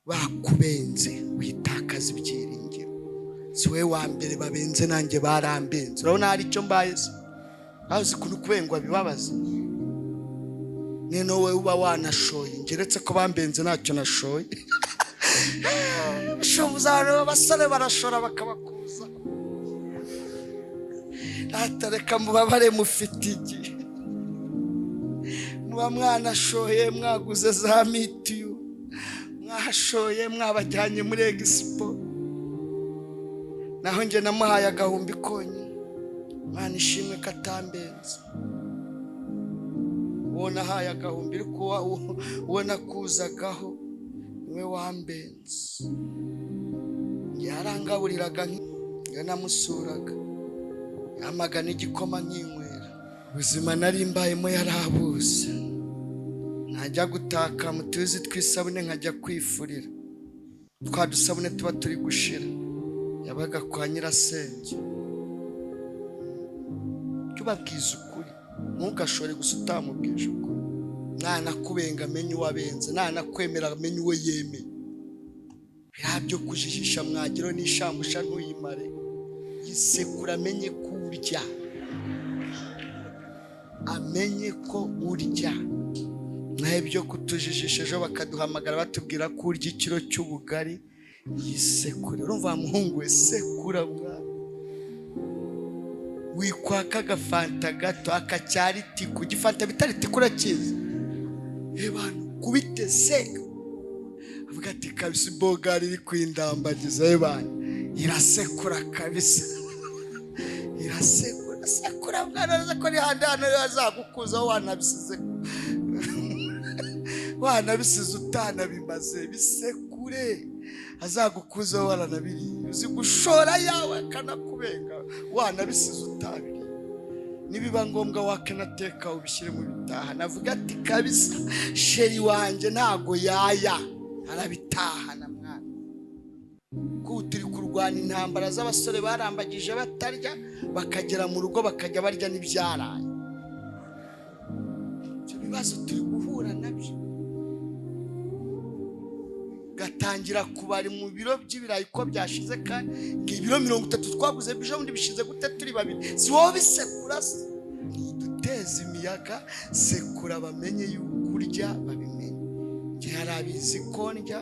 Bakubenze, witakaza ibyiringiro. Si wowe wa mbere babenze, nanjye barambenze. Urabona hari icyo mbaye se? Aho uzi ukuntu kubengwa bibabaza? None wowe uba wanashoye. Ngeretse ko bambenze ntacyo nashoye. Shobuza, abantu abasore barashora bakabakuza. Reka mubabare, mufite igihe muba mwanashoye, mwaguze za mitiyu, mwashoye, mwabajyanye muri expo. Naho njye namuhaye agahumbi konyine. Mwana ishimwe ko atambenze. Uwo nahaye agahumbi, ariko uwo nakuzagaho niwe wambenze. Yarangaburiraga iyo namusuraga, yamaga n'igikoma nkinywera. Ubuzima nari mbayemo yarabuze. Najya gutaka mu tuzi tw'isabune, nkajya kwifurira twa dusabune tuba turi gushira. Yabaga kwa nyirasenge. Jya ubabwiza ukuri, ntugashore gusa utamubwije ukuri. Nanakubenga amenye uwo abenze, nanakwemera amenye uwo yemeye. Biriya byo kujijisha, mwageraho n'ishambusha ntuyimare. Yisekura amenye ko urya, amenye ko urya. Naho ibyo kutujijisha, ejo bakaduhamagara batubwira ko urya ikiro cy'ubugari. Yisekure. Urumva wa muhungu we? Sekura mwana. Wikwaka agafanta gato akacyari tiku, igifanta bita Ritiko urakizi? Abantu kubite seka, avuga ati: "Kabisa ibogari iri kwindambagiza." Ebana, irasekura kabisa, irasekura. Sekura mwana, uretse ko ni handi hano azagukuzaho wanabisize, wanabisize utanabimaze. Bisekure, azagukuzaho waranabiriye. Uzi gushora yawe akanakubenga wanabisize utabiriye. Nibiba ngombwa wakanateka ubishyire mu bitaha, navuga ati: "Kabisa chéri wanjye ntago yaya arabitahana." Mwana, kuko turi kurwana intambara z'abasore barambagije batarya, bakagera mu rugo bakajya barya n'ibyaraye. Ibyo bibazo turi guhura nabyo. Gatangira kubara mu biro by'ibirayi ko byashize, kandi ngo ibiro 30 twaguze ejo bundi bishize gute turi babiri? Si wowe bisekura se? Ntiduteze imiyaga. Sekura bamenye yuko urya, babimenye. Njye hari abizi ko ndya.